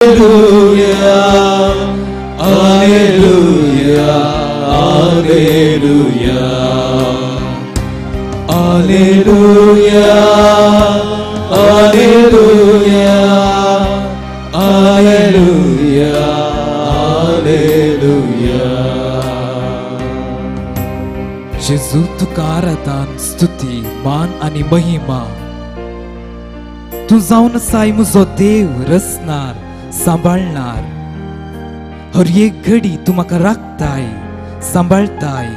Alleluia, Alleluia, Alleluia, Alleluia, Alleluia, Alleluia. जेजू तुका आराधन, स्तुती, मान आनी महिमा. तूं जावन आसाय म्हजो देव, रचणार, सांबाळणार. हर एक घडी तूं म्हाका राखताय, सांबाळताय.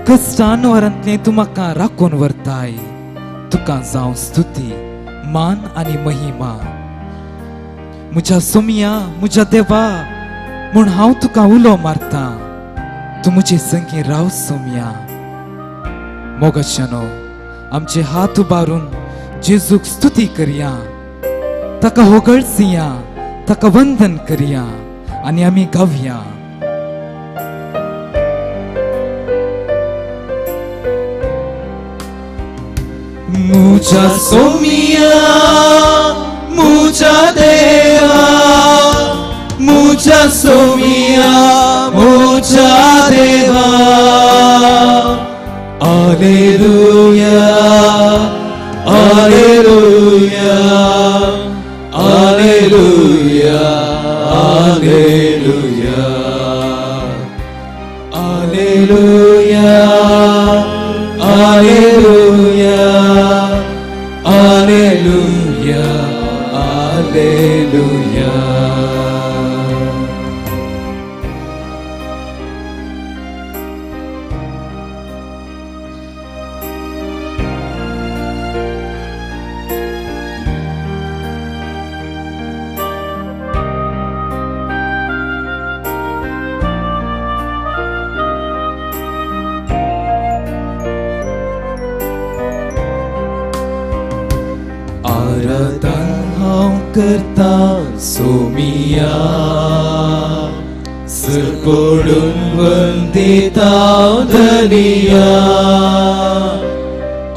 कश्टान वरांतलें तूं म्हाका राखून व्हरताय. तुका जावं स्तुती, मान आनी महिमा. म्हज्या सोमया, म्हज्या देवा, म्हूण हांव तुका उलो मारतां. तूं म्हजे संगी राव सोमया. मोगाच्यानो, आमचे हात उबारून जेजूक स्तुती करया, ताका होगळसिया, ताका वंदन करया आनी आमी गावया. मुझा सोमिया, मुझा देवा, मुझा सोमिया, मुझा देवा. Alleluia, Alleluia, Alleluia, Alleluia, Alleluia, Alleluia, Alleluia, Alleluia. आराधन हांव करता सोमिया, सरपडून वंदिता धनिया.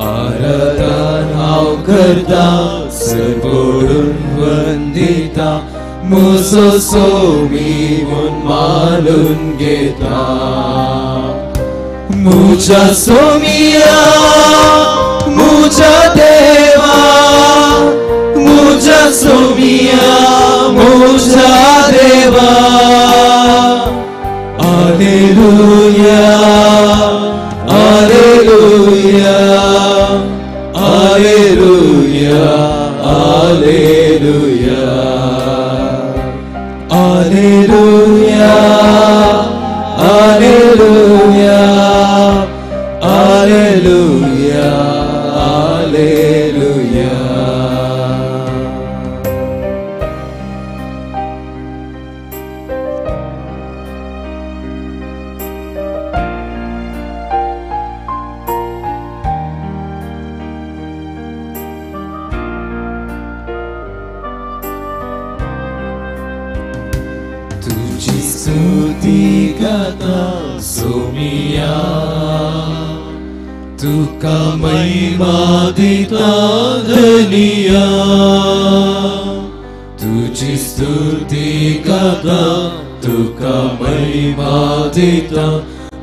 आराधन हांव करता सरपडून वंदिता, मुजो सोमी म्हूण मानून घेता. मुझा सोमिया, मुझा देवा, मुझा सोमिया, मुझा देवा. Alleluia, Alleluia, Alleluia, Alleluia, Alleluia, Alleluia, Alleluia, Alleluia. तुझी स्तुती गाता सोमिया, तुका महिमा दिता धनिया. तुझी स्तुती गाता, तुका महिमा दिता,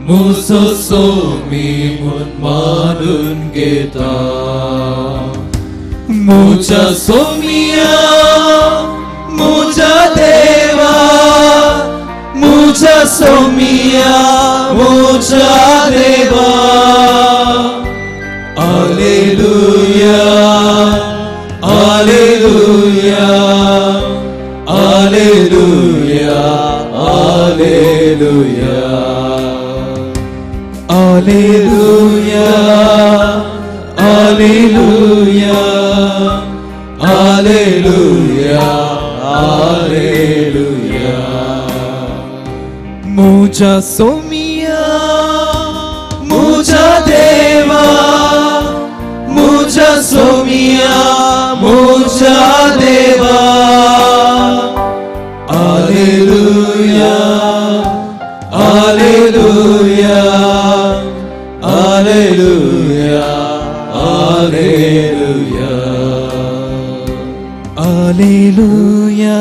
मुजो सोमी म्हूण मानून घेता. मुझा सोमिया, मुझा देवा, मुझा सोमिया, मुझा देवा. Alleluia, Alleluia, Alleluia, Alleluia, Alleluia, Alleluia, Alleluia, Alleluia. मुझा सोमिया, मुझा देवा, मुझा सोमिया, मुझा देवा. Alleluia, Alleluia, Alleluia, Alleluia, Alleluia.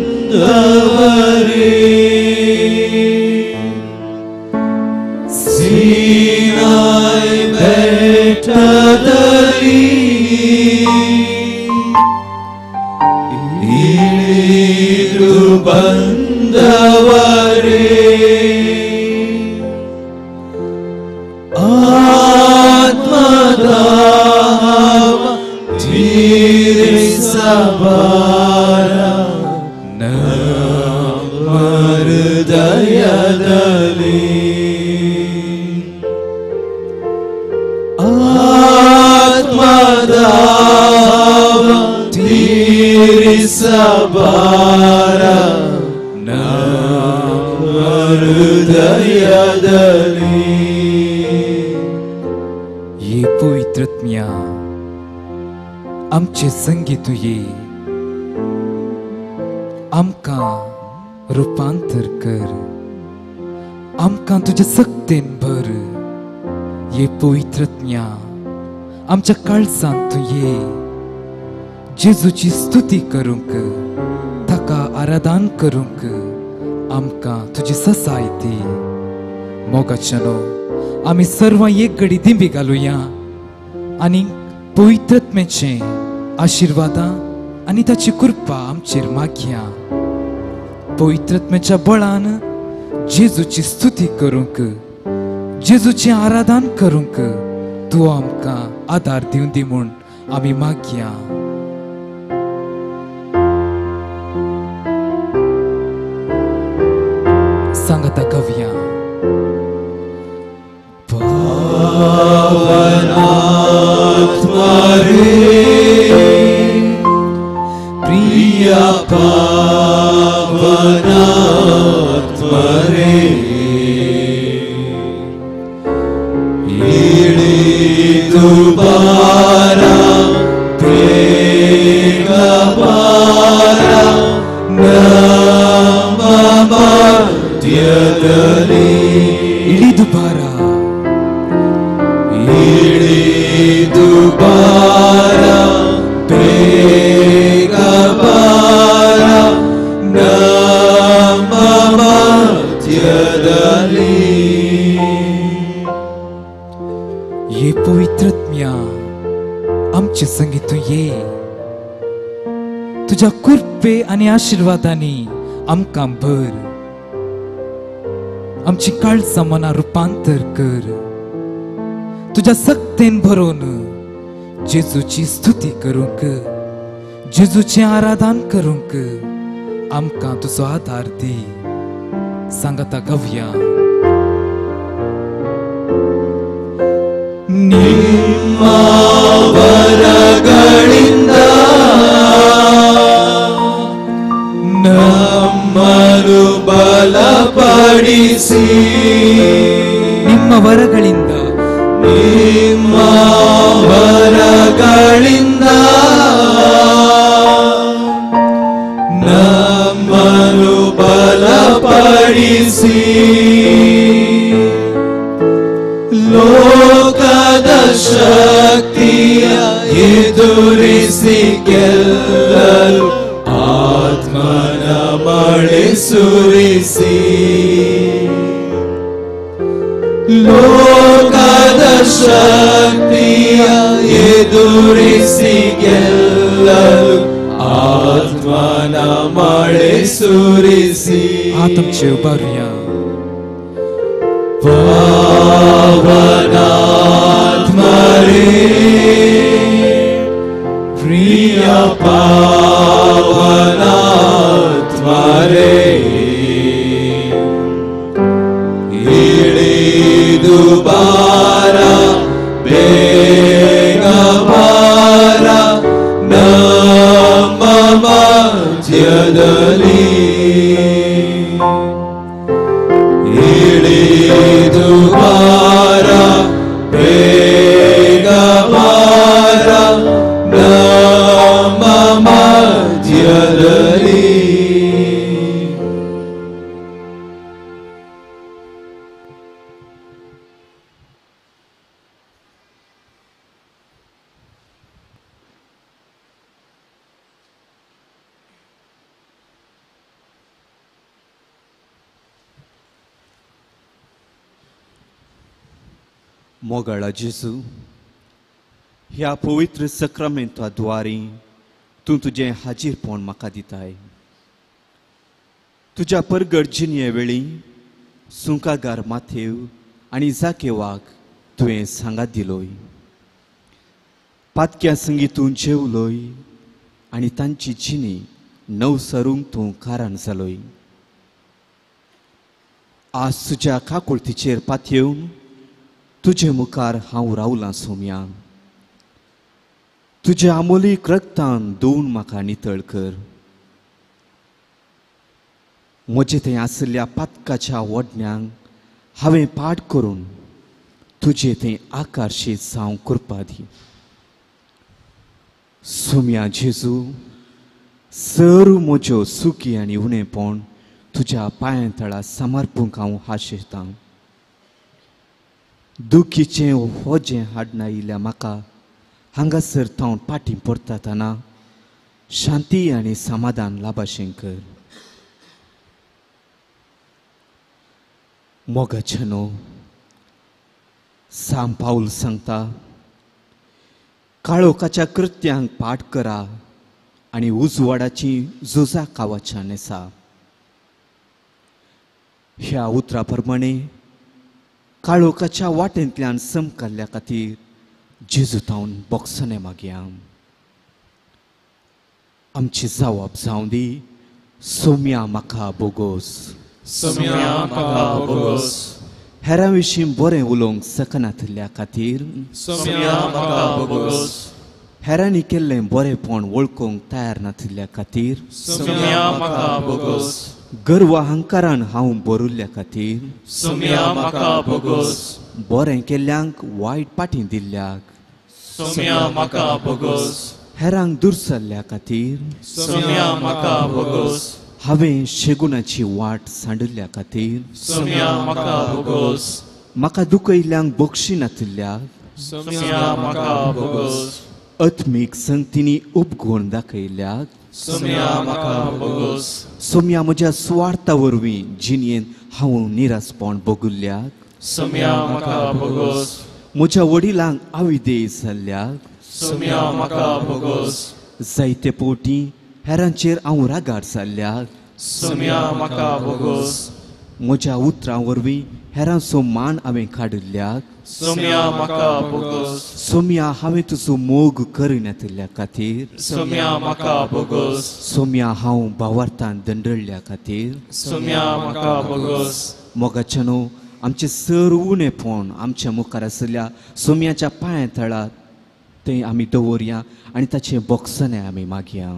ಸೀನಾಯಿ ಬೆಟ್ಟದಲ್ಲಿ ಇಳಿದು ಬಂದವರೇ ಆತ್ಮದಾಹವ ತೀರಿಸಬಾರ ನಮ್ಮ ಹೃದಯದಲ್ಲಿ ಆತ್ಮದಾಹವ ತೀರಿಸಬಾರ ನಮ್ಮ ಹೃದಯದಲ್ಲಿ. ये पवित्रत्म्या आमचे संगी तूं ये, आमकां रुपांतर कर, आमकां तुजे सक्तेन भर. ये पवित्रत्म्या आमच्या काळजांत तूं ये, जेजूची स्तुती करूंक, ताका आराधन करूंक आमकां तुजी ससाय दी. मोगाच्यानो आमी सर्वां एक घडी दिंबी घालुया आनी पवित्रत्मेचें आशिर्वादां आनी ताची कृपा आमचेर मागया. पवित्रत्मेच्या बळान जेजूची स्तुती करूंक, जेजूचें आराधन करूंक तूं आमकां आदार दिवन दी म्हूण आमी मागया. सांगाता कवया. पावनात्मा रे प्रिय पावनात्मा रे इळिदु बार ಬೇಗ ಬಾರ ನಮ್ಮ ಮಧ್ಯದಲ್ಲಿ. ಇಳಿದು ಬಾರ, ಇಳಿದು ಬಾರ ಬೇಗ ಬಾರ ನಮ್ಮ ಮಧ್ಯದಲ್ಲಿ. ये पवित्रत्म्या आमचे संगी तूं ये, तुज्या कृपे आनी आशिर्वादांनी आमकां भर, आमची काळजां मनां रुपांतर कर, तुज्या सक्तेन भरोवन जेजूची स्तुती करूंक, जेजूचें आराधन करूंक आमकां तुजो आदार दी. सांगाता गवया. ನಿಮ್ಮ ವರಗಳಿಂದ ನಮ್ಮನ್ನು ಬಲಪಡಿಸಿ, ನಿಮ್ಮ ವರಗಳಿಂದ, ನಿಮ್ಮ ವರಗಳಿಂದ ನಮ್ಮನ್ನು ಬಲಪಡಿಸಿ, ಲೋಕದ ಶಕ್ತಿಯ ಎದುರಿಸಿ ಗೆಲ್ಲಲು ಆತ್ಮನ ಮಳೆ ಸುರಿಸಿ, ಲೋಕದ ಶಕ್ತಿಯ ಎದುರಿಸಿ ಗೆಲ್ಲಲು ಆತ್ಮನ ಮಳೆ ಸುರಿಸಿ. ಆತಂಚೆ ಉಬಾರುಯಾ. ಪಾವನಾತ್ಮ ರೇ ಪ್ರಿಯ ಪಾವನಾತ್ಮ ರೇ ಇಳಿದು ಬಾರ ಬೇಗ ಬಾರ ನಮ್ಮ ಮಧ್ಯದಲ್ಲಿ. ಇಳಿದು ಬಾರ ಬೇಗ ಬಾರ ನಮ್ಮ ಮಧ್ಯದಲ್ಲಿ. मोगाळा जेजू, ह्या पवित्र सक्रामेंता द्वारी तूं तुजें हाजीरपण म्हाका दिताय. तुज्या परगट जिणये वेळी सुंकागार माथेव आनी जाकेवाक तुवें सांगात दिलोय. पातक्या संगी तूं जेवलोय आनी तांची जिणी नवसरूंक तूं कारण जालोय. आज तुज्या काकुळतीचेर पातयेवन तुजे मुखार हांव रावलां सोम्या. तुज्या आमोलीक रक्तान धुवन म्हाका नितळ कर. म्हजे थंय आशिल्ल्या पातकाच्या वडण्यांक हांवें पाठ करून तुजे थंय आकर्शीत जावंक करपा दी. सोम्या जेजू, सर म्हज्यो सुकी आनी उणेपण तुज्या पांयां तळा समर्पूंक हांव हाशेतां. दुखीचें होजें हाडना आयिल्ल्या म्हाका हांगासर तावन पाटी परतातना शांती आनी समाधान लाभाशें कर. मोगाचें न्हू सांग पावल सांगता, काळोखाच्या कृत्यांक पाठ करा आनी उजवाडाची झुजा कावाच्या नेसा. ह्या उतरा प्रमाणे काळोखाच्या वाटेंतल्यान समकाल्ल्या खातीर जेजू तावन बोगसणे मागया. आमची जावप जावं दी. सोम्या म्हाका बोगोस. सोम्या म्हाका बोगोस. हेरां विशीं बरें उलोवंक शकनातिल्ल्या खातीर सोम्या म्हाका बोगोस. हेरांनी केल्लें बरेंपण वळखूंक तयार नातिल्ल्या खातीर सोम्या म्हाका बोगोस. गर्व अहंकारान हांव बरुल्ल्या खातीर सोम्या म्हाका बोगोस. बरें केल्ल्यांक वायट पाटी दिल्ल्याक सोम्या म्हाका बोगोस. हेरांक दुरसल्ल्या खातीर सोम्या म्हाका बोगोस. हांवें शेगुणाची वाट सांडिल्ल्या खातीर सोम्या म्हाका बोगोस. म्हाका दुखयल्ल्यांक बक्षी नातिल्ल्याक सोम्या म्हाका बोगोस. आत्मीक संगतींनी उपगुण दाखयल्ल्याक सोम्या म्हाका बोगोस. सोम्या म्हज्या सुवार्था वरवीं जिणेंत हांव निरासपण भोगुल्ल्याक सोम्या म्हाका बोगोस. म्हज्या वडिलांक आविदेय जाल्ल्याक सोम्या म्हाका बोगोस. जायते फावटी हेरांचेर हांव रागार जाल्ल्याक सोम्या म्हाका बोगोस. म्हज्या उतरां वरवीं हेरांचो मान हांवें काडिल्ल्याक सोम्या म्हाका बोगोस. सोम्या हांवें तुजो मोग करिनातिल्ल्या खातीर सोम्या म्हाका बोगोस. सोम्या हांव भावार्थान दंडळ्ळ्या खातीर सोम्या म्हाका बोगोस. मोगाच्या न्हू आमचे सर उणेपण आमच्या मुखार आशिल्ल्या सोम्याच्या पांयां तळार तें आमी दवरया आनी ताचें बोगसणें आमी मागया.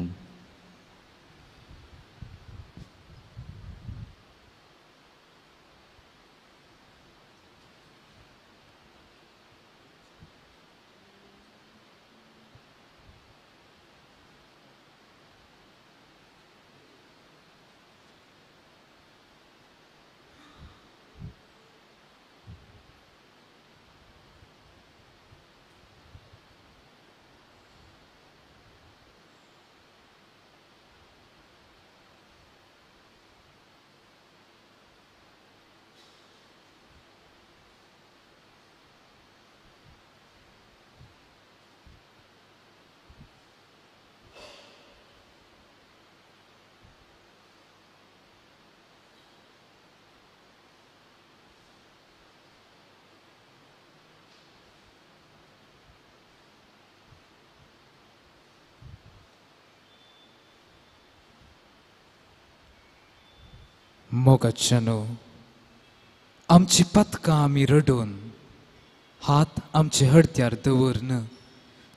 मोगाच्यानो, आमची पथकां आमी रडून हात आमचे हडत्यार दवरन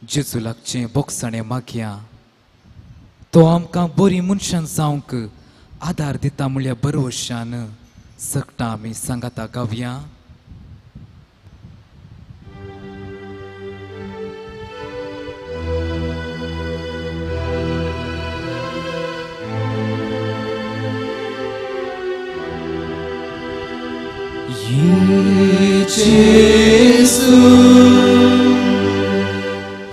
जेजू लागचें बोगसणें मागया. तो आमकां बरी मनशां जावंक आदार दिता म्हळ्या बरवशान सगटां आमी सांगाता गावया. जेजू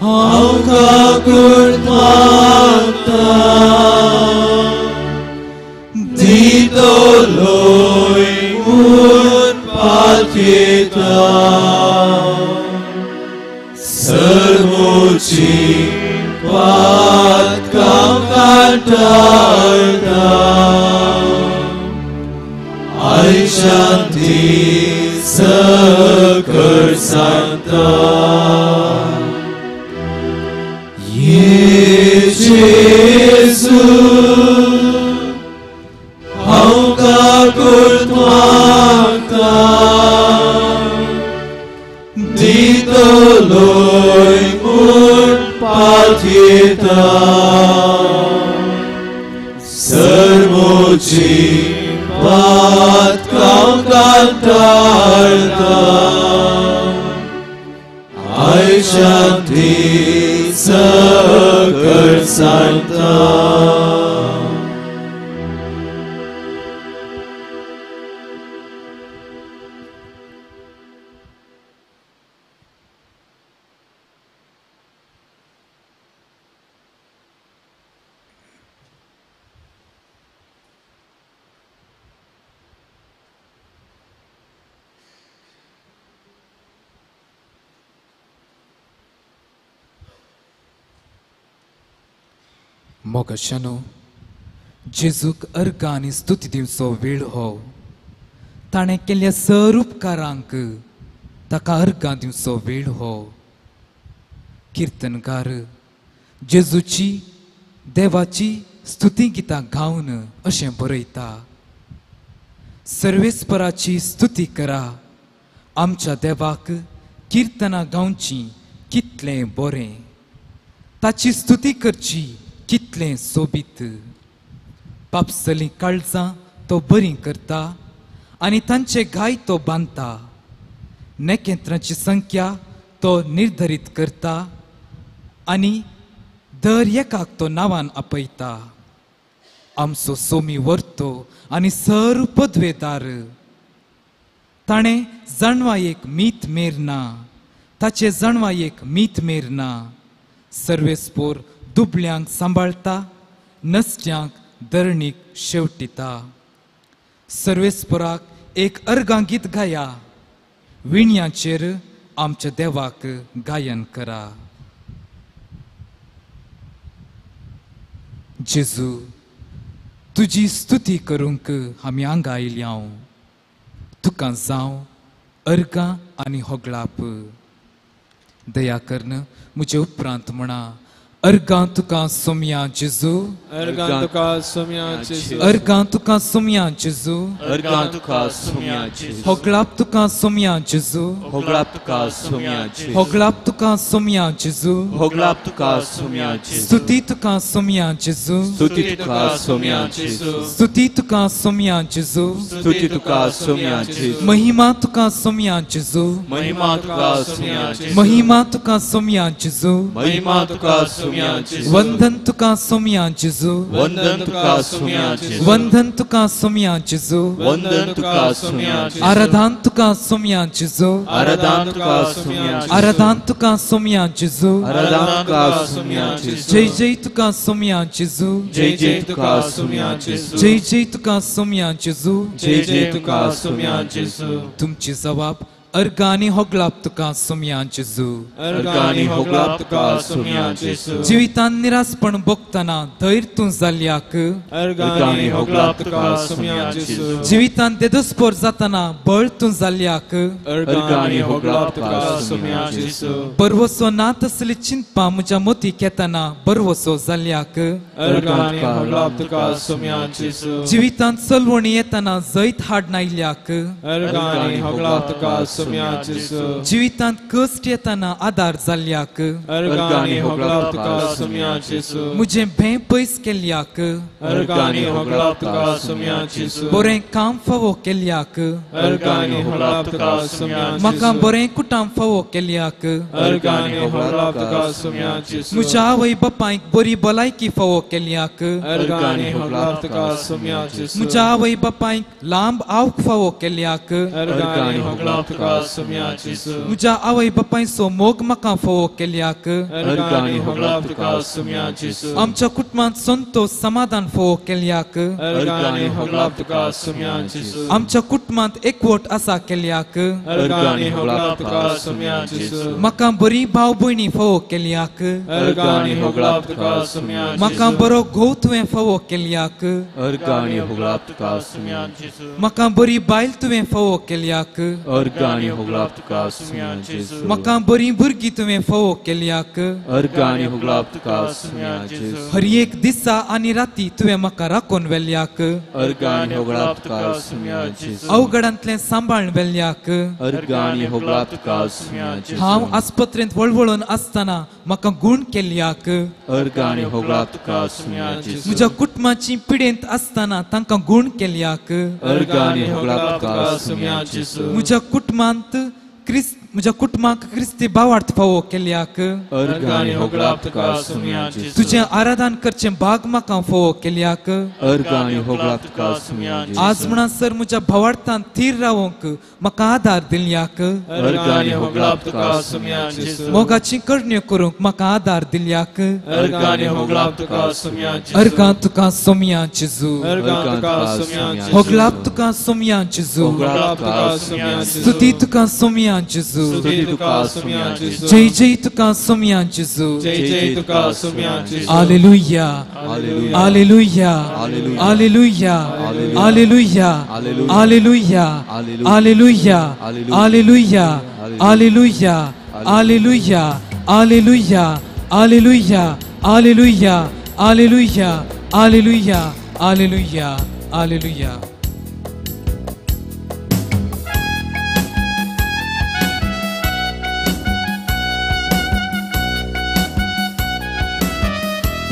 हांव काकूळ मागता दितलोय म्हूण पातयेता. सर्वोची पातकां कांटाळता आयशांती सकळ सांगता ये जेजू हांव काकूट मागता दितलोय म्हूण पातयेता सर्वोची पातकां कांटाळता आयशांती सकळ सांगता. मोगाशानो, जेजूक अर्गां आनी स्तुती दिवचो वेळ हो. ताणें केल्ल्या सर उपकारांक ताका अर्गां दिवचो वेळ हो. किर्तनकार जेजूची देवाची स्तुती गितां गावन अशें बरयता, सर्वेस्पराची स्तुती करा, आमच्या देवाक किर्तनां गावची कितलें बरें, ताची स्तुती करची कितलें सोबीत. पापसलीं काळजां तो बरीं करता आनी तांचे घाय तो बांदता. नखेत्रांची संख्या तो निर्धारीत करता आनी दर एकाक तो नांवान आपयता. आमचो सोमी वर्तो आनी सर पदवेदार, ताणें जाणवायेक मीत मेर ना, ताचे जाणवायेक मीत मेर ना. सर्वेस्पोर दुबल्यांक सांबाळता, नसट्यांक धरणीक शेवटिता. सर्वेस्पोराक एक अर्गां गीत गाया, विणयांचेर आमच्या देवाक गायन करा. जेजू, तुजी स्तुती करूंक आमी हांगा आयल्या. तुका जावं अर्गां आनी होगळाप. दया करून म्हजे उपरांत म्हणा, अर्गां तुका सोमया जेजू, अर्गां तुका सोमया जेजू, अर्गां तुका सोमया जेजू, अर्गां तुका सोमया जेजू, होगळाप तुका सोमया जेजू, होगळाप तुका सोमया जेजू, होगळाप तुका सोमया जेजू, होगळाप तुका सोमया जेजू, स्तुती तुका सोमया जेजू, स्तुती तुका सोमया जेजू, स्तुती तुका सोमया जेजू, स्तुती तुका सोमया जेजू, महिमा तुका सोमया जेजू, महिमा तुका सोमया जेजू, महिमा तुका सोमया जेजू, महिमा तुका सोमया, वंदन तुका सोमया जेजू, वंदन तुका सोमया जेजू, वंदन तुका सोमया जेजू, वंदन तुका सोमया जेजू, आराधन तुका सोमया जेजू, आराधन तुका सोमया जेजू, आराधन तुका सोमया जेजू, आराधन तुका सोमया जेजू, जय जय तुका सोमया जेजू, जय जय तुका सोमया जेजू, जय जय तुका सोमया जेजू, जय जय तुका सोमया जेजू. तुमची जवाब अर्गां आनी होगळाप तुका सोमया जेजू, अर्गां आनी होगळाप तुका सोमया जेजू. जिवितान निरासपण भोगतना धैर्य तूं जाल्याक, अर्गां आनी होगळाप तुका सोमया जेजू. जिवितान देदोस्पोर जातना बळ तूं जाल्याक, अर्गां आनी होगळाप तुका सोमया जेजू. बरवसो ना तसली चिंतपा म्हज्या मोतीक येतना बरवसो जाल्याक, अर्गां आनी होगळाप तुका सोमया जेजू. जिवितान चलवणी येतना जैत हाडनायल्याक, अर्गां आनी होगळाप तुका सोमया जेजू. जिवितांत कश्ट येतना आदार जाल्याक, अर्गां आनी होगळाप तुका सोमया जेजू. म्हजें भें पयस केल्याक, अर्गां आनी होगळाप तुका सोमया जेजू. बरें काम फावो केल्याक, अर्गां आनी होगळाप तुका सोमया जेजू. म्हाका बरें कुटाम फावो केल्याक, अर्गां आनी होगळाप तुका सोमया जेजू. म्हज्या आवय बापायक बरी भलायकी फावो केल्याक, अर्गां आनी होगळाप तुका सोमया जेजू. म्हज्या आवय बापायक लांब आवक फावो केल्याक, अर्गां आनी होगळाप तुका तुका सुम्या जेजू म्हज्या आवय बापायचो मोग म्हाका फावो केल्याक अर्गां आनी होगळाप तुका सुम्या जेजू आमच्या कुटुंबांत संतोष समाधान फावो केल्याक अर्गां आनी होगळाप तुका सुम्या जेजू आमच्या कुटुंबांत एकवट आसा केल्याक अर्गां आनी होगळाप तुका सुम्या जेजू म्हाका बरी भाव भयणी फावो केल्याक अर्गां आनी होगळाप तुका सुम्या जेजू म्हाका बरो घोव तुवें फावो केल्याक अर्गां आनी होगळाप तुका सुम्या जेजू म्हाका बरी बायल तुवें फावो केल्याक अर्गां आनी होगळाप तुका सुम्या जेजू म्हाका बरी भुरगीं तुवें फावो केल्याक अर्गां आनी होगळाप तुका सुम्या जेजू हर एक दिसा आनी राती तुवें म्हाका राखून व्हेल्याक अर्गां आनी होगळाप तुका सुम्या जेजू अवघडांतलें सांबाळून व्हेल्याक अर्गां आनी होगळाप तुका सुम्या जेजू हांव आस्पत्रेंत वळवळून आसतना म्हाका गूण केल्याक अर्गां आनी होगळाप तुका सुम्या जेजू म्हज्या कुटुंबाची पिडेंत आसतना तांकां गूण केल्याक अर्गां आनी होगळाप तुका सुम्या जेजू म्हज्या कुटुंबांत म्हज्या कुटुंबाक क्रिस्ती भावार्थ फावो केल्याक अर्गां आनी होगळाप तुका सुम्या जेजू तुजें आराधन करचें भाग म्हाका फावो केल्याक अर्गां आनी होगळाप तुका सुम्या जेजू आज म्हणसर म्हज्या भावार्थान थीर रावंक म्हाका आदार दिल्याक अर्गां आनी होगळाप तुका सुम्या जेजू मोगाची करण्यो करूंक म्हाका आदार दिल्याक अर्गां आनी होगळाप तुका सुम्या जेजू अर्गां तुका सुम्या जेजू अर्गां तुका सुम्या जेजू होगळाप तुका सुम्या जेजू होगळाप तुका सुम्या जेजू स्तुती तुका सुम्या जेजू स्तुती तुका सुम्या जेजू जय जय तुका सुम्या जेजू जय जय तुका सुम्या जेजू hallelujah hallelujah hallelujah hallelujah hallelujah hallelujah hallelujah hallelujah hallelujah hallelujah hallelujah hallelujah hallelujah hallelujah hallelujah hallelujah.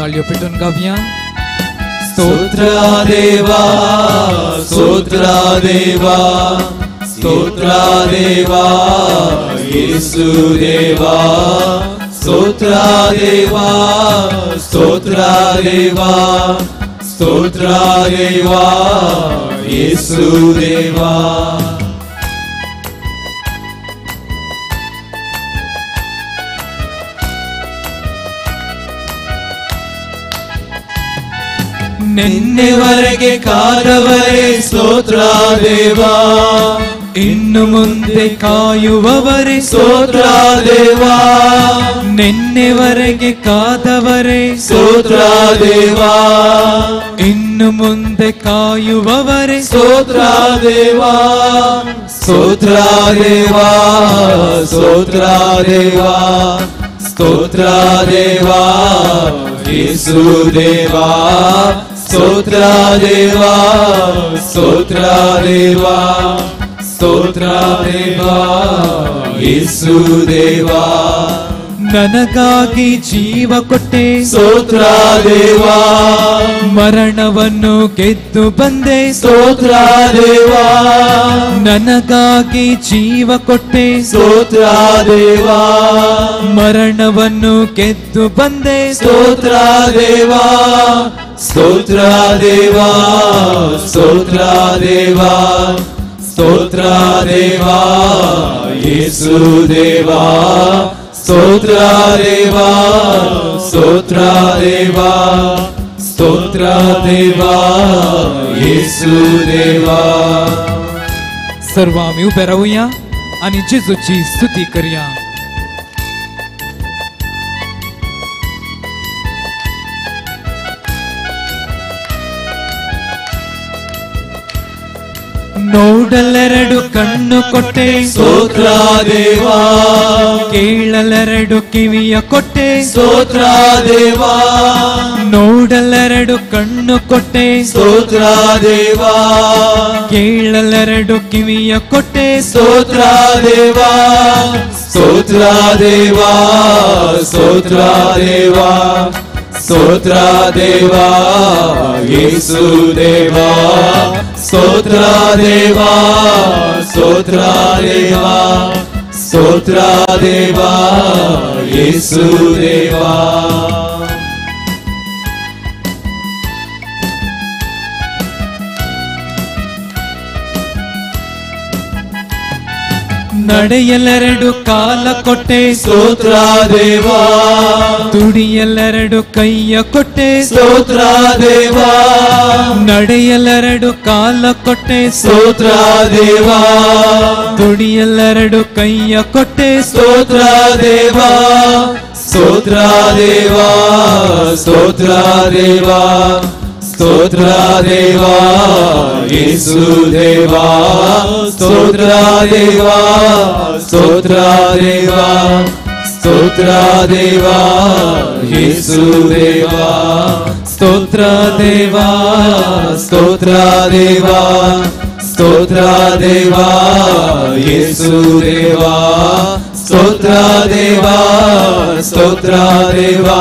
ताळयो पेटून गावया. स्तोत्र देवा स्तोत्र देवा स्तोत्र देवा येसू देवा स्तोत्र देवा स्तोत्र देवा स्तोत्र देवा येसू देवा. ನಿನ್ನೆವರೆಗೆ ಕಾದವರೇ ಸ್ತೋತ್ರ ದೇವಾ, ಇನ್ನು ಮುಂದೆ ಕಾಯುವವರೇ ಸ್ತೋತ್ರ ದೇವಾ, ನಿನ್ನೆವರೆಗೆ ಕಾದವರೇ ಸ್ತೋತ್ರ ದೇವಾ, ಇನ್ನು ಮುಂದೆ ಕಾಯುವವರೇ ಸ್ತೋತ್ರ ದೇವಾ, ಸ್ತೋತ್ರ ದೇವಾ, ಸ್ತೋತ್ರ ದೇವಾ, ಸ್ತೋತ್ರ ದೇವಾ ಯೇಸು ದೇವಾ, ಸ್ತೋತ್ರ ದೇವಾ, ಸ್ತೋತ್ರ ದೇವಾ, ಸ್ತೋತ್ರ ದೇವಾ ಯೇಸು ದೇವಾ. ನನಗಾಗಿ ಜೀವ ಕೊಟ್ಟೆ ಸ್ತೋತ್ರ ದೇವಾ, ಮರಣವನ್ನು ಗೆದ್ದು ಬಂದೆ ಸ್ತೋತ್ರ ದೇವಾ, ನನಗಾಗಿ ಜೀವ ಕೊಟ್ಟೆ ಸ್ತೋತ್ರ ದೇವಾ, ಮರಣವನ್ನು ಗೆದ್ದು ಬಂದೆ ಸ್ತೋತ್ರ ದೇವಾ, ಸ್ತೋತ್ರ ದೇವಾ, ಸ್ತೋತ್ರ ದೇವಾ, ಸ್ತೋತ್ರ ದೇವಾ ಯೇಸು ದೇವಾ, ಸ್ತೋತ್ರ ದೇವಾ, ಸ್ತೋತ್ರ ದೇವಾ, ಸ್ತೋತ್ರ ದೇವಾ ಯೇಸು ದೇವಾ. सर्व आमी उबे रावया आनी जेजूची स्तुती करया. ನೋಡಲೆರಡು ಕಣ್ಣು ಕೊಟ್ಟೆ ಸ್ತೋತ್ರ ದೇವಾ, ಕೇಳಲೆರಡು ಕಿವಿಯ ಕೊಟ್ಟೆ ಸ್ತೋತ್ರ ದೇವಾ, ನೋಡಲೆರಡು ಕಣ್ಣು ಕೊಟ್ಟೆ ಸ್ತೋತ್ರ ದೇವಾ, ಕೇಳಲೆರಡು ಕಿವಿಯ ಕೊಟ್ಟೆ ಸ್ತೋತ್ರ ದೇವಾ, ಸ್ತೋತ್ರ ದೇವಾ, ಸ್ತೋತ್ರ ದೇವಾ, ಸ್ತೋತ್ರ ದೇವಾ ಯೇಸು ದೇವಾ, ಸ್ತೋತ್ರ ದೇವಾ, ಸ್ತೋತ್ರ ದೇವಾ, ಸ್ತೋತ್ರ ದೇವಾ ಯೇಸು ದೇವಾ. ನಡೆಯಲೆರಡು ಕಾಲ ಕೊಟ್ಟೆ ಸ್ತೋತ್ರ ದೇವಾ, ತುಡಿಯಲೆರಡು ಕೈಯ ಕೊಟ್ಟೆ ಸ್ತೋತ್ರ ದೇವಾ, ನಡೆಯಲೆರಡು ಕಾಲ ಕೊಟ್ಟೆ ಸ್ತೋತ್ರ ದೇವಾ, ತುಡಿಯಲೆರಡು ಕೈಯ ಕೊಟ್ಟೆ ಸ್ತೋತ್ರ ದೇವಾ, ಸ್ತೋತ್ರ ದೇವಾ, ಸ್ತೋತ್ರ ದೇವಾ, ಸ್ತೋತ್ರ ದೇವಾ, ಯೇಸು ದೇವಾ, ಸ್ತೋತ್ರ ದೇವಾ, ಸ್ತೋತ್ರ ದೇವಾ, ಸ್ತೋತ್ರ ದೇವಾ, ಯೇಸು ದೇವಾ, ಸ್ತೋತ್ರ ದೇವಾ, ಸ್ತೋತ್ರ ದೇವಾ, ಸ್ತೋತ್ರ ದೇವಾ, ಯೇಸು ದೇವಾ, ಸ್ತೋತ್ರ ದೇವಾ, ಸ್ತೋತ್ರ ದೇವಾ,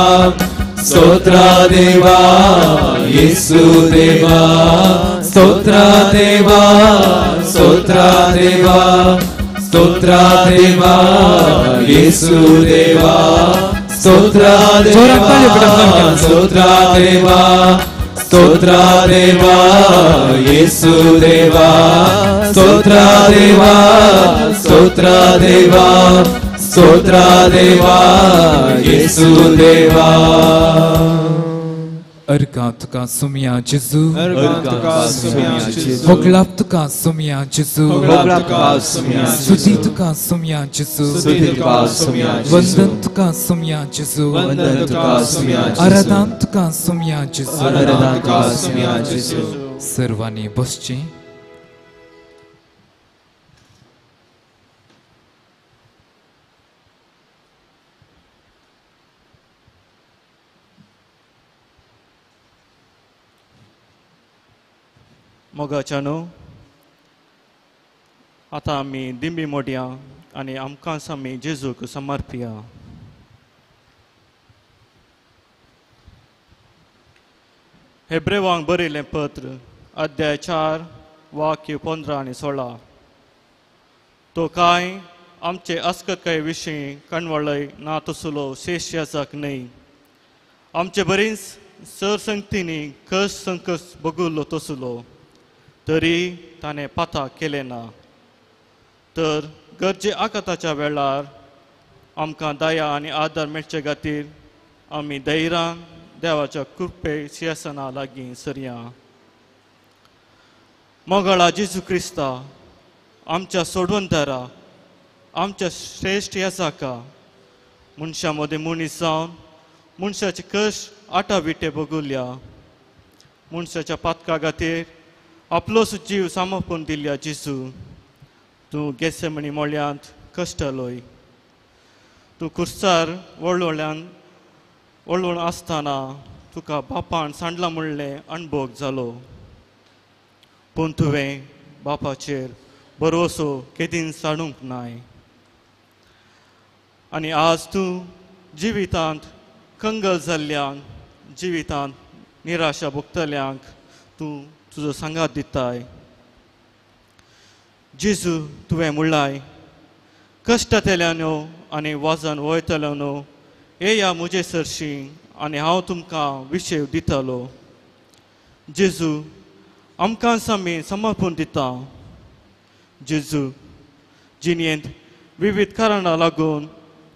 ಸ್ತೋತ್ರ ದೇವಾ, ಯೇಸು ದೇವಾ, ಸ್ತೋತ್ರ ದೇವಾ, ಸ್ತೋತ್ರ ದೇವಾ, ಸ್ತೋತ್ರ ದೇವಾ, ಯೇಸು ದೇವಾ, ಸ್ತೋತ್ರ ದೇವಾ, ಸ್ತೋತ್ರ ದೇವಾ, ಸ್ತೋತ್ರ ದೇವಾ, ಯೇಸು ದೇವಾ, ಸ್ತೋತ್ರ ದೇವಾ, ಸ್ತೋತ್ರ ದೇವಾ, ಸ್ತೋತ್ರ ದೇವಾ, ಯೇಸು ದೇವಾ. अर्घा तुका सुमिया जेजू, अर्घा तुका सुमिया जेजू, होगलाप तुका सुमिया जेजू, होगलाप तुका सुमिया जेजू, स्तुति तुका सुमिया जेजू, स्तुति तुका सुमिया जेजू, वंदन तुका सुमिया जेजू, वंदन तुका सुमिया जेजू, आराधन तुका सुमिया जेजू, आराधन तुका सुमिया जेजू. सर्वांनी बसचें. मोगाच्यानो, आतां आमी दिंबी मोडया आनी आमकांच आमी जेजूक समर्पया. हेब्रेवांक बरयलें पत्र अध्याय 4 वाक्य 15 आनी 16. तो कांय आमचे अस्कतकाये विशीं कणवळय ना तसलो शेष याजाक न्हय, आमचे बरीच सर संगतींनी कस संकस बगुल्लो तसलो, तरी ताणें पाता केलें ना. तर गरजे आकाताच्या वेळार आमकां दया आनी आदार मेळचे खातीर आमी धैर्यान देवाच्या कृपे सिंहासना लागीं सरया. मोगाळा जेजू क्रिस्ता, आमच्या सोडवणदारा, आमच्या श्रेश्ठ याजाका, मनशां मदीं मनीस जावन मनशाचे कश्ट आटा विटे बगुल्या, मनशाच्या पातका खातीर आपलोच जीव समर्पून दिल्या जेजू, तूं गेसेमणी मोळ्यांत कश्टलोय. तूं कुर्सार वळवळ्यान वळवळ आसतना तुका बापान सांडला म्हणलें अणभोग जालो, पूण तुवें बापाचेर भरवसो केदीन सांडूंक नाय. आनी आज तूं जिवितांत कंगल जाल्ल्यांक, जिवितांत निराशा भोगतल्यांक तूं तुजो सांगात दिताय. जेजू, तुवें म्हणलाय, कश्टांतल्यानो आनी वाजन वयतल्यानो येया म्हजे सरशीं आनी हांव तुमकां विशेव दितलो. जेजू, आमकां आमी समर्पून दिता. जेजू, जिणेंत विविध कारणां लागून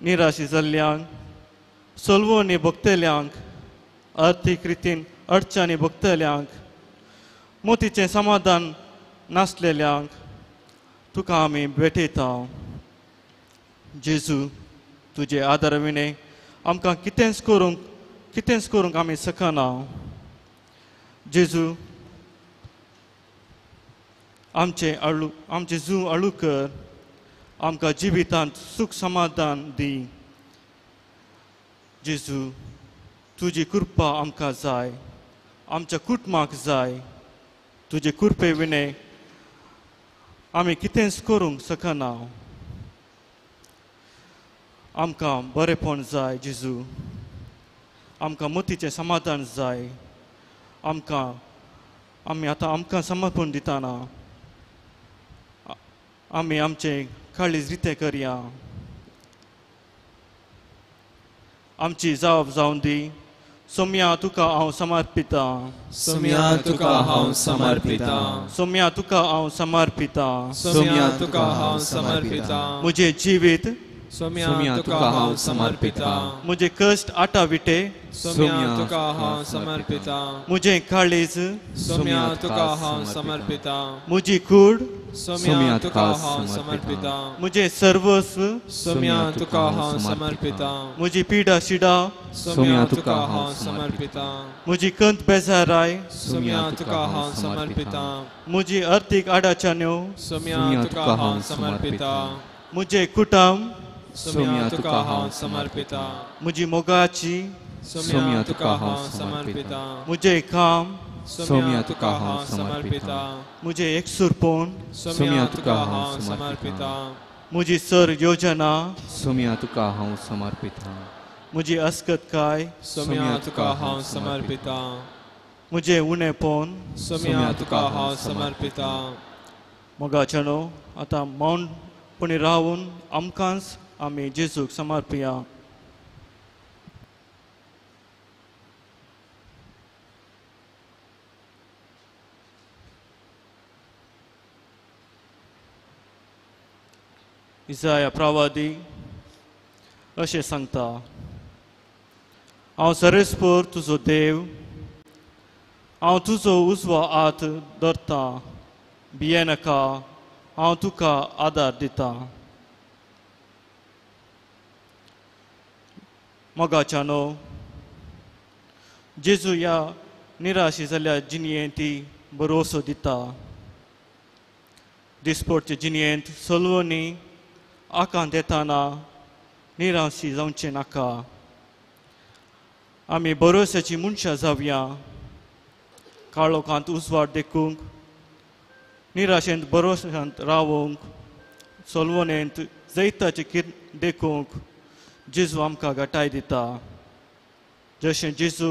निराशी जाल्ल्यांक, सलवणी भोगतल्यांक, अर्थीक रितीन अडचणी भोगतल्यांक, मोतीचें समाधान नासलेल्यांक तुका आमी भेटयता. जेजू, तुजे आदार विणें आमकां कितेंच करूंक आमी शकना. जेजू, आमचें जू अळू कर, आमकां जिवितांत सूख समाधान दी. जेजू, तुजी कृपा आमकां जाय, आमच्या कुटुंबाक जाय. तुजे कृपे विणें आमी कितेंच करूंक शकना. आमकां बरेपण जाय जेजू, आमकां मतीचें समाधान जाय. आमकां आमी आतां आमकां समर्पण दितना आमी आमचें काळीज रितें करया. आमची जाप जावन दी, सोम्या तुका हांव समर्पितां. सोम्या तुका हांव समर्पितां. सोम्या तुका हांव समर्पितां. सोम्या तुका हांव समर्पितां. म्हजें जिवीत सोम्या तुका हांव समर्पितां. म्हजें कश्ट आटाविटे सोम्या तुका हांव समर्पितां. म्हजें काळीज सोम्या तुका हांव समर्पितां. म्हजी कूड सोम्या तुका हांव समर्पितां. म्हजें सर्वस्व सोम्या तुका हांव समर्पितां. म्हजी पिडा शिडा सोम्या तुका हांव समर्पितां. म्हजी कंत बेजाराय सोम्या तुका हांव समर्पितां. म्हजी अर्थीक आडाचान्यो सोम्या तुका हांव समर्पितां. म्हजें कुटुंब सोम्या तुका हांव समर्पितां. म्हजी मोगाची सोम्या तुका हांव समर्पितां. म्हजें काम सोम्या तुका हांव समर्पितां. म्हजें एकसूरपण सोम्या तुका हांव समर्पितां. म्हजी सर योजना सोम्या तुका हांव समर्पितां. म्हजी अस्कतकाय सोम्या तुका हांव समर्पितां. म्हजें उणेपण सोम्या तुका हांव समर्पितां. मोगाच्यानो आतां मौनपणी रावून आमकांच आमी जेजूक समर्पिया. इजाया प्रवादी अशें सांगता, हांव सरेस्पर तुजो देव, हांव तुजो उजवो हात धरतां, भियेनाका, हांव तुका आदार दितां. मोगाच्यानो जेजू ह्या निराशी जाल्ल्या जिणयेंत भरवसो दिता. दिसपडचे जिणयेंत सलवणी आकांत येताना निराशी जावचें नाका. आमी भरोश्याची मनशां जावया, काळोखांत उजवाड देखूंक, निराशेंत भरोश्यांत रावूंक, सलवणेंत जैताचें किरण देखूंक जेजू आमकां घटाय दिता. जशें जेजू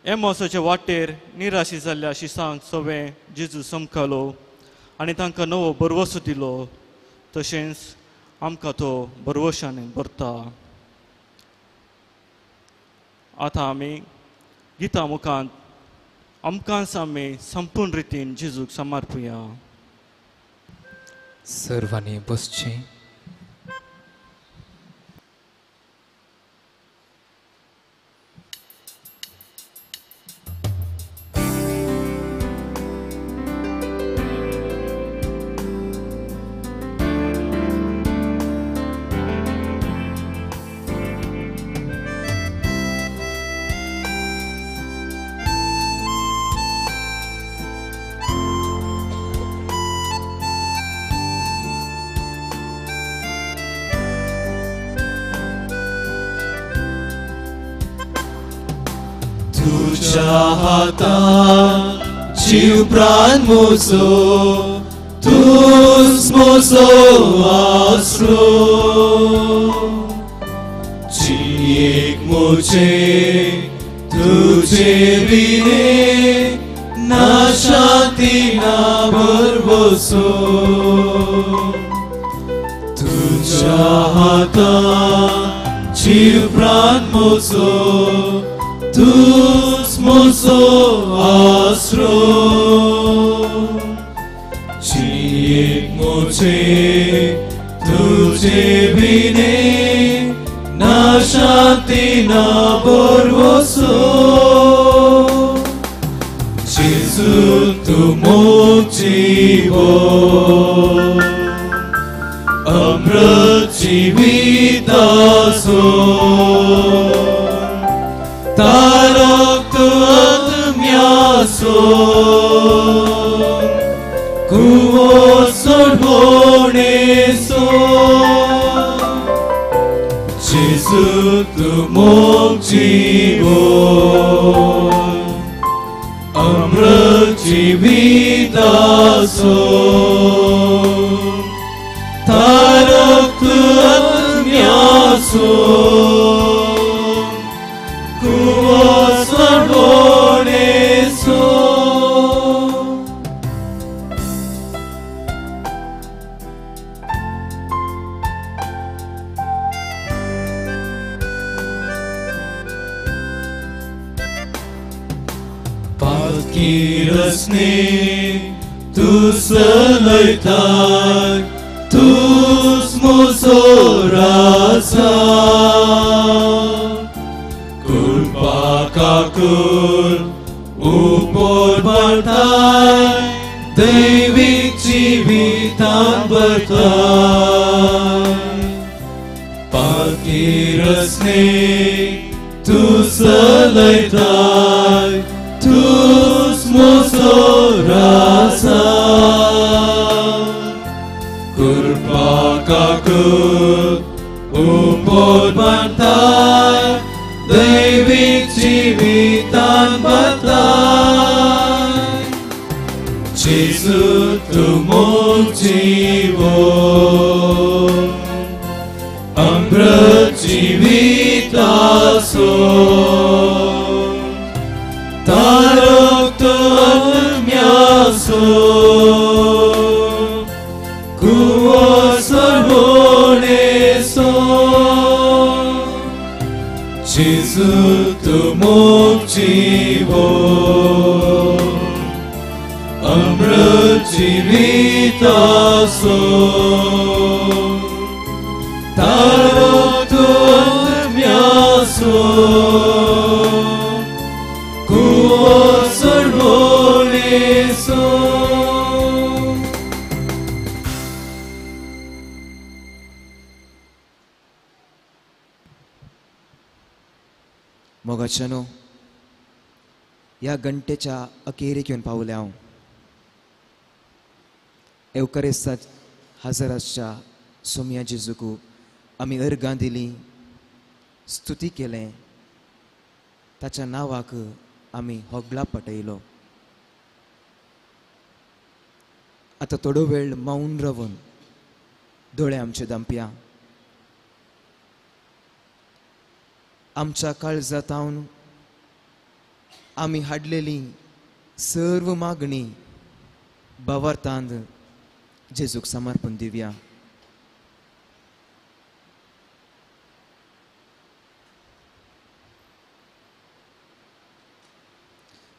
एमोसाचे वाटेर निराशी जाल्ल्या शिसांक सवें जेजू समकालो आनी तांकां नवो भरवसो दिलो, तशेंच आमकां तो भरवशान भरता. आतां आमी गिता मुखांत आमकांच आमी संपूर्ण रितीन जेजूक समर्पुया. सर्वांनी बसचें. तुझ्या हातान जीव प्राण म्हजो, तूंच म्हजो आसरो. जियेक म्हजे तुजे विणे ना शांती ना भरवसो. तुझ्या हातान जीव प्राण म्हजो, तूंच म्हजो आसरो. जियेक म्हजे तुजे विणे ना शांती ना भरवसो. जेजू तूं मोग जिवो, अमृत जिविताचो. तारक आत्म्याचो कुवो सोडवणेचो. जेजू तूं मोग जिवो, अमृत जिविताचो. तारक आत्म्याचो कुवो सोडवणेचो. पाकिरसनी तूं चलयताय तूंच म्हजो राजा कृपा काकूर उपोर भरताय दैवीक जिवितान भरताय पाकिरसनी तूं चलयताय तूंच म्हजो राजा कृपा काकूर उपोर भरताय दैवीक जिवितान भरताय जेजू तूं मोग जिवो अमृत जिविताचो तारक तूं आत्म्याचो कुंवर सर्वणेचो जेजू तूं मोग जिवो अमृत जिविताचो तारक तूं आत्म्याचो कुंवर सर्वणेचो. मोगाच्यानो, ह्या घंटेच्या अखेरेक येवन पावल्या हांव. एवकरेस्ताक हजर आसच्या सोमया जेजूक आमी अर्गां दिली, स्तुती केलें, ताच्या नांवाक आमी होगळा पटयलो. आतां थोडो वेळ मौन रावन दोळे आमचे दांपया. आमच्या काळजांत आमी हाडलेली सर्व मागणी भावार्थान जेजूक समर्पण दिवया.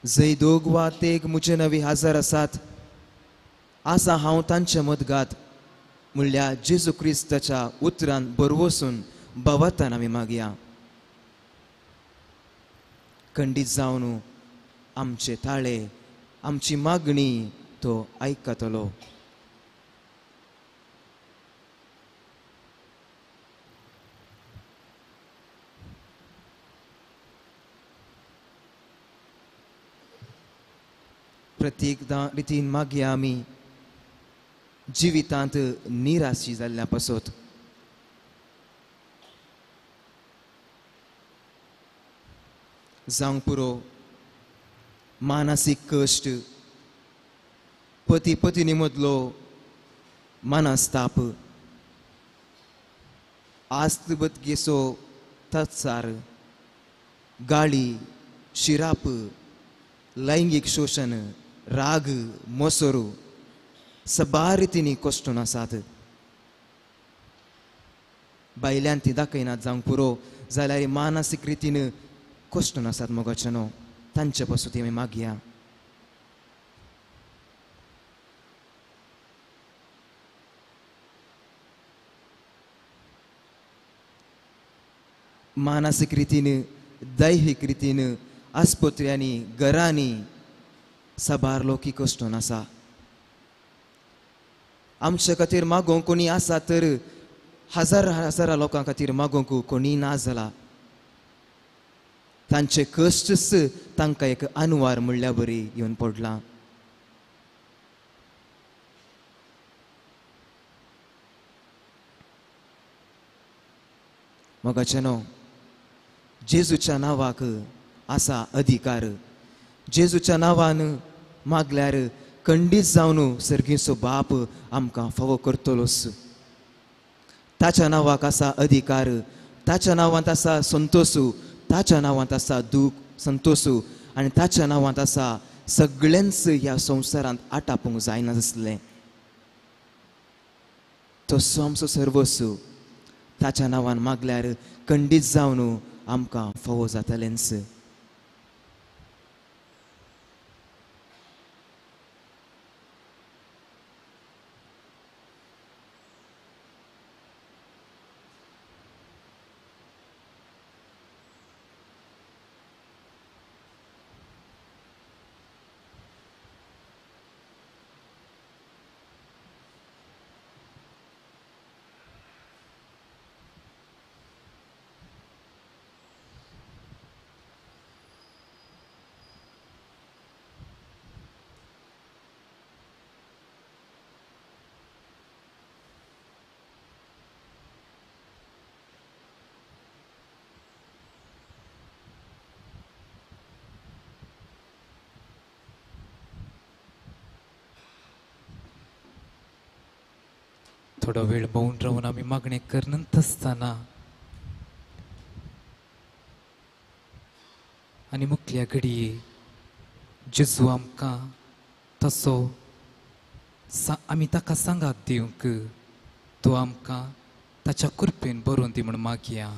जंय दोग वा तेग म्हजे नवी हजर आसात आसा हांव तांचे मदगात म्हणल्यार जेजू क्रिस्ताच्या उतरान बरवसून भावार्थान आमी मागया. खंडीत जावन आमचे ताळे आमची मागणी तो आयकतलो. प्रत्येकदां रितीन मागया आमी जिवितांत निराशी जाल्ल्या पासत. जावंक पुरो मानसीक कश्ट, पती पत्नी मदलो मनस्ताप, आस्त बदगेचो तत्सार, गाळी, शिराप, लैंगीक शोशण, राग, मोसरू सबार रितींनी कश्टून आसात. बायल्यान ती दाखयनात जावंक पुरो जाल्यार मानसीक रितीन कश्टून आसात मोगाच्यानो, तांचे पासून आमी मागया. मानसीक रितीन, दैहीक रितीन आस्पत्र्यांनी, घरांनी साबार लोकी कश्टून आसा. आमचे खातीर मागोवंक कोणी आसा तर हजार हजारा लोकां खातीर मागोवंक कोणी ना जाला. तांचे कश्टच तांकां एक अनवार म्हणल्या बरी येवन पडलां. मोगाच्यानो, जेजूच्या नांवाक आसा अधिकार. जेजूच्या नांवान मागल्यार खंडीत जावन सर्गीचो बाप आमकां फावो करतलोच. ताच्या नांवाक आसा अधिकार, ताच्या नांवांत आसा संतोसू, ताच्या नांवांत आसा दूख संतोसू आनी ताच्या नांवांत आसा सगळ्यांच ह्या संवसारांत आटापूंक जायना आसलें. तसो आमचो सर्वस्व ताच्या नांवान मागल्यार खंडीत जावन आमकां फावो जातलेंच. थोडो वेळ मौन रावन आमी मागणें करनत आसतना आनी मुखल्या घडये जेजू आमकां तसो आमी ताका सांगात दिवंक तो आमकां ताच्या कृपेन बरोवन दी म्हूण मागया.